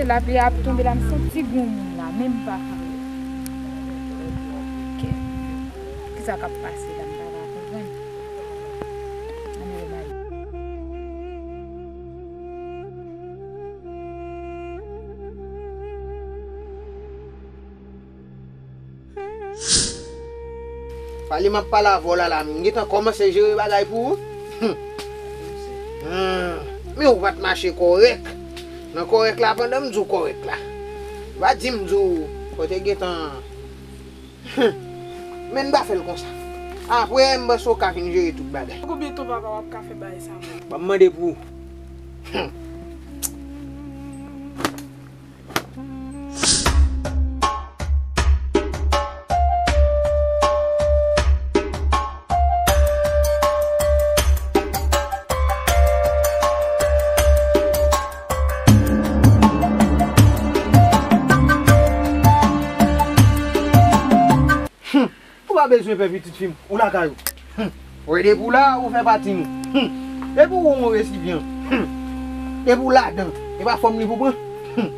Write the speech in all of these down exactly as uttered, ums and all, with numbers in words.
Lapli a ap tonbe la, m santi gon moun la, men m pa ka wè. Kè. Kisa k ap pase la, m pa ka konprann. Ann ale, m ale. Pale m ap pale avè w la, la, m gentan kòmanse jere bagay pou ou. Hmm. Hmm. Men ou pa t mache kòrèk. Nan kòrèk la, pandan m di w kòrèk la. Pa di m di w, ou te gentan. Hmm. Men n pa fè l konsa. Apre, m panse w ka vin jere tout bagay. Konbyen tan papa w ap ka fè bagay sa menm? Ban m mande pou ou. Hmm. Ou pa bezwen pè pitit fi m, ou lakay ou. Hmm. Wè depi w la, ou fè pati nou. Hmm. Depi w wè yon resipyan. Hmm. Depi w ladan, e pa fòm li pou pran. Hmm.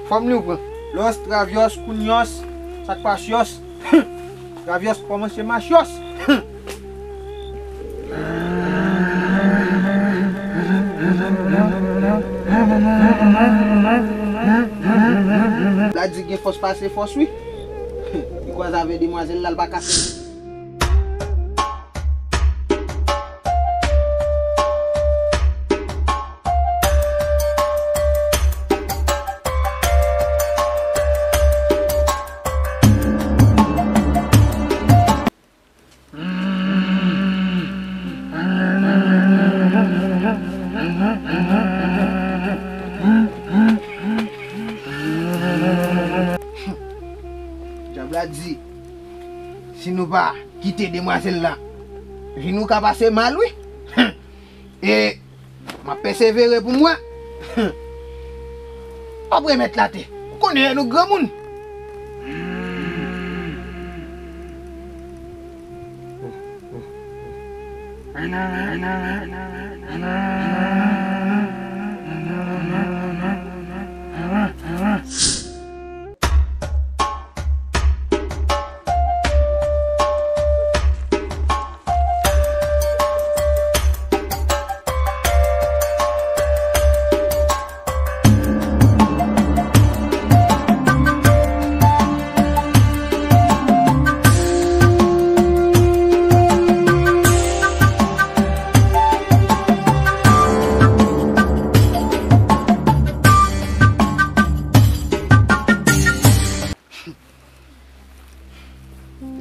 Fòm li ou pran. Lòs, travyòs, kounyòs, sa k pa syòs. Hmm. Travyòs kòmanse machyòs. Hmm. Bladzi gen fòs pase fòs wi. Li kwaze avè demwazèl la, l pa ka fè. Dyab la di, si nou pa kite demwazèl la, vi nou ka pase mal, wi. E m ap pèsevere pou m wè. W ap remèt l atè. Ou konnen nou granmoun.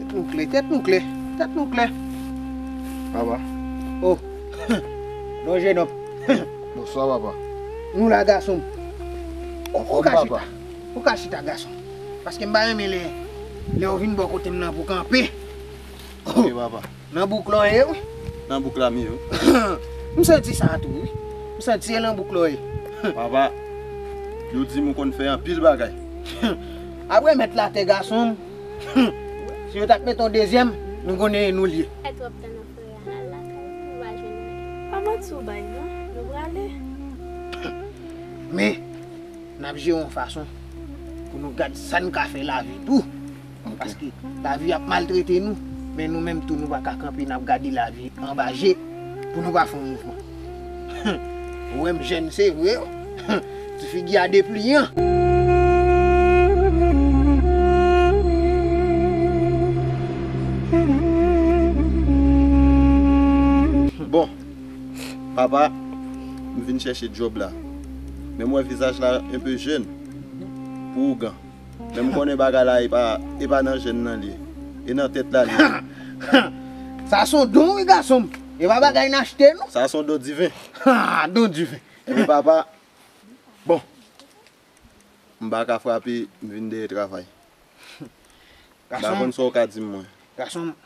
Tèt nou klè, tèt nou klè, tèt nou klè. Papa. Oh. Non, jenòm. Bonswa, papa. Nou la, gason. Ou, ou ka chita. Ou ka chita, gason. Paske m pa renmen lè, lè w vin bò kote m nan pou kanpe. Ok, papa. Nan bouk la w ye, wi. Nan bouk la m ye, wi. M santi sa tou, wi. M santi se nan bouk la w ye. Papa, yo di m ou konn fè anpil bagay. Ap remèt l atè, gason m. Si yo t ap mete yon dezyèm, nou konnen nou l ye. Fè twòp tan nan forè a, n al lakay ou, nou va jwenn anyen. Pa manti w bay non, nou prale. Men, n ap jere yon fason pou nou gad sa n ka fè lavi tou. Ok. Paske lavi ap maltrete nou, men nou menm tou nou pa ka kanpe n ap gade lavi anba je pou nou pa fè yon mouvman. Ou wè m jèn se vre, ti figi a depliyan. Bon, papa, m vin chèche djòb la. Men m wè vizaj la enpe jèn pou ougan. Men m konnen bagay la e pa, e pa nan jèn nan li ye. E nan tèt la li ye. Sa se yon don wi gason m. E pa bagay n achte non. Sa se yon don diven. Ha, don diven. Ebyen papa, bon, m pa ka frape, m vin dèyè travay. M pa konn sa w ka di m mwen. Gason m,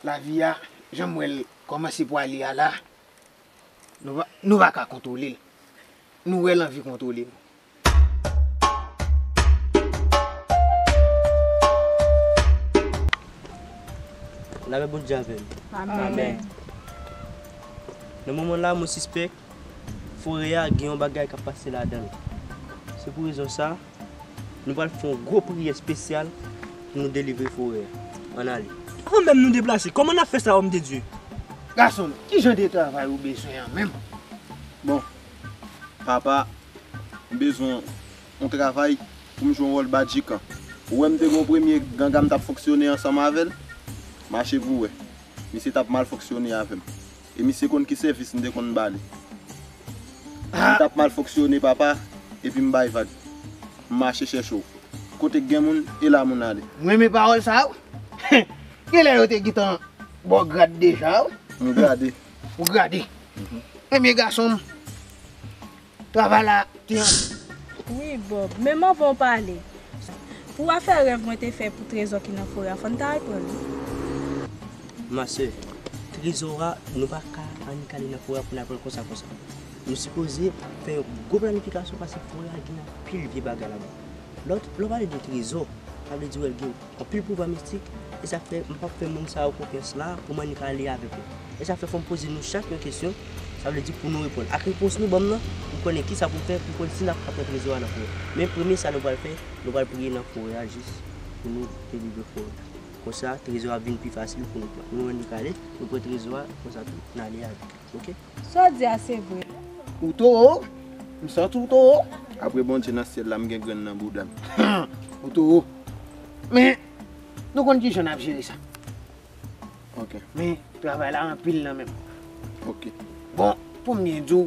lavi a, jan m wè l kòmanse pwale a la, nou pa, nou pa ka kontwole l. Nou wè l anvi kontwole nou. Lapè Bondye avè nou. Amèn. Nan moman la, mwen sispèk forè a gen yon bagay k ap pase ladan l. Se pou rezon sa, nou pral fè yon gwo priyè espesyal pou nou delivre forè a. Ann ale. Avan menm nou deplase, kòman n ap fè sa, òm de Dye? Gason, ki jan de travay ou bezwen an menm? Bon, papa, m bezwen yon travay pou m jwe yon wòl badjikan. Ou wè m te gen yon premye ganga m t ap fonksyone ansanm avè l? Mache pou w wè. Misye t ap mal fonksyone avè m. E misye konn ki sèvis m te konn ba li. Li t ap mal fonksyone, papa, epi m bay vag. M mache chèche w. Kote k gen moun, e la moun ale. M renmen pawòl sa yo. Genlè yo te gentan ba w grad deja, wi. M grade. Ou grade. Ebyen, gason m, travay la te an. Wi, Bob, men m anvan w pale. Pou afè rèv mwen te fè pou trezò ki nan forè a, fò n ta al pran l wi. Ma sè, trezò a, nou pa ka annik ale nan forè a pou n al pran l konsa konsa. Nou sipoze fè yon gwo planifikasyon paske forè a gen anpil vye bagay ladan l. Lè w, lè w pale de trezò, sa vle di w wè l gen anpil pouvwa mistik, e sa fè m p ap fè moun sa yo konfyans la pou m annik ale avèk yo. E sa fè fò m poze nou chak yon kesyon, sa vle di pou nou reponn. Ak repons nou ban m nan, pou m konnen kisa pou m fè, pou m konnen si n ap ka pran trezò a nan forè. Men premye sa nou pral fè, nou pral priye nan forè a jis pou nou delivre forè a. Konsa, trezò a ap vin pi fasil pou nou pran. Nou annik ale, nou pran trezò a, konsa tou, n ale avè l. Oke? Sa w di a se vre. Ou towo, m santi w towo. Apre Bondye nan syèl la, m gen grenn nan bouda m. Ou towo. Men, nou konn kijan n ap jere sa. Oke. Men, travay la anpil nan men m. Oke. Bon, pou m byen di w,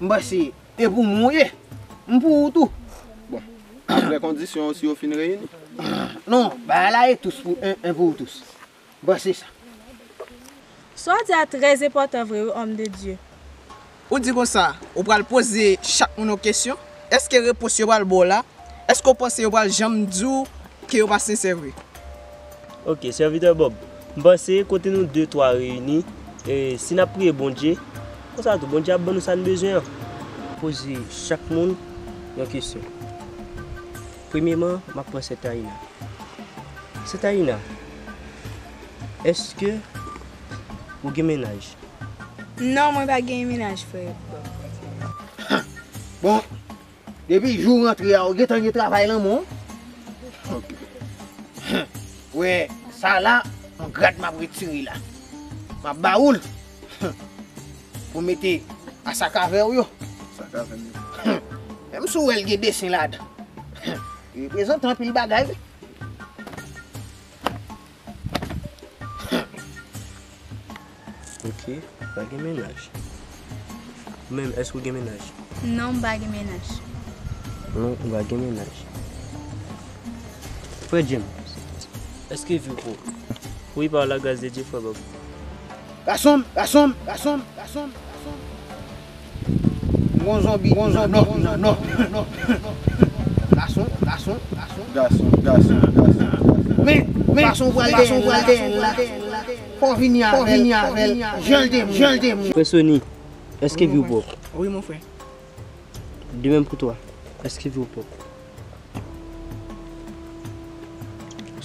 m panse e pou mwen w ye. M pou ou tou. Bon, apre kondisyon yo, si yo fin reyini. Non, bagay la e tous pou en, en pou tous. M panse sa. Sa w di a trè enpòtan vre wi, òm de Dye. Ou di konsa, ou pral poze chak moun yon kesyon. Èske repons yo pral ba w la? Èske w panse yo pral janm di w ke yo pa sensè vre? Oke, sèvitè Bob, m panse kote nou de twa reyini, e, si n ap priye Bondye, konsa tou, Bondye ap ban nou sa n bezwen an. Poze chak moun yon kesyon. Premyeman, m ap pran sè Taina. Sè Taina, èske ou gen mennaj? Non, mwen pa gen mennaj, frè. Bon, depi jou w rantre a, ou gentan gen travay lan men w? Oke. Wè, sa la, yon grad m ap retire la. M ap ba ou l. Pou mete a sak avè w yo. Sak avè m yo. Menm si w wè l gen desen ladan. Li reprezante anpil bagay, wi. Oke, ou pa gen mennaj. Ou menm, èske w gen mennaj? Non, m pa gen mennaj. Non, ou pa gen mennaj. Frè James, èske vi w pwòp? Wi, pa la gras de Dye, frè Bob. Gason m, gason m, gason m, gason m, gason m. Gon zonbi, gon zonbi, non, non, non. Gason, gason, gason. Gason, gason, gason, gason. Men, men, gason pral dèyè l la. Fò w vini avè l, fò w vini avè l. Jan l te moun, jan l te moun. Frè Sony, èske vi w pwòp? Wi, mon frè. De menm pou twa. Èske vi w pwòp?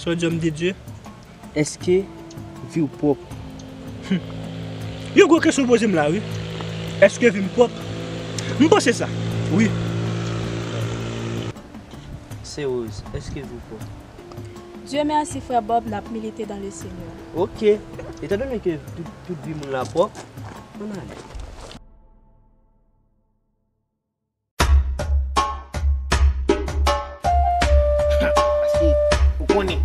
Sa w di, òm de Dye? Èske vi w pwòp? Yon gwo kesyon w poze m la, wi. Èske vi m pwòp? M panse sa, wi. Sè Rose, èske vi w pwòp? Dye mèsi, frè Bob, n ap milite dans le Seigneur. Oke. Etandone ke tout, tout vi moun la pwòp, ann ale. Paske, ou konnen,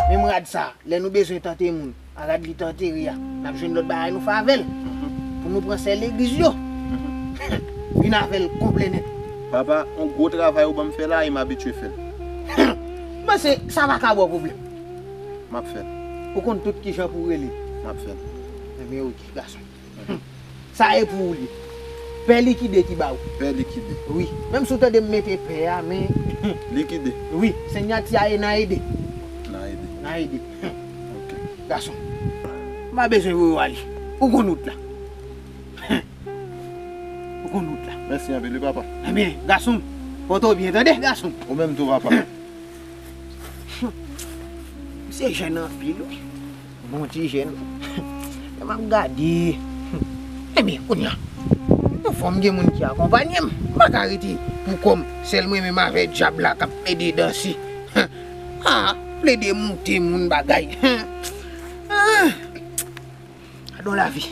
menm rad sa, lè nou bezwen tante moun, a rad li t antere a, n ap jwenn lòt bagay nou fè avè l. Pou nou pran sè legliz yo. Vin avè l konplè nèt. Papa, yon gwo travay ou ban m fè la e m abitye fè l. M panse sa pa ka ba w pwoblèm. M ap fè l. Ou konn tout kijan pou w rele. M ap fè l. Ebyen, oke, gason. Sa e pou ou li. Pè Likide ki ba ou. Pè Likide. Wi. Menm si w tande m mete pè a, men Likide. Wi, sinyati a e nan ede. Nan ede. Nan ede. Oke. Gason. M pa bezwen voye w ale. Ou konn wout la. Ou konn wout la. Mèsi anpil, wi, papa. Ebyen, gason, pòte w byen, tande, gason. Ou menm tou, papa. Misye jèn anpil, wi. Bon ti jèn. Lè m ap gade. Ebyen, kounye a, yon fòm gen moun ki akonpanye m. M pa ka rete Pou kò m, sèl mwen menm avè dyab la k ap plede danse. Ha, plede moute moun bagay. Ah. Gadon lavi.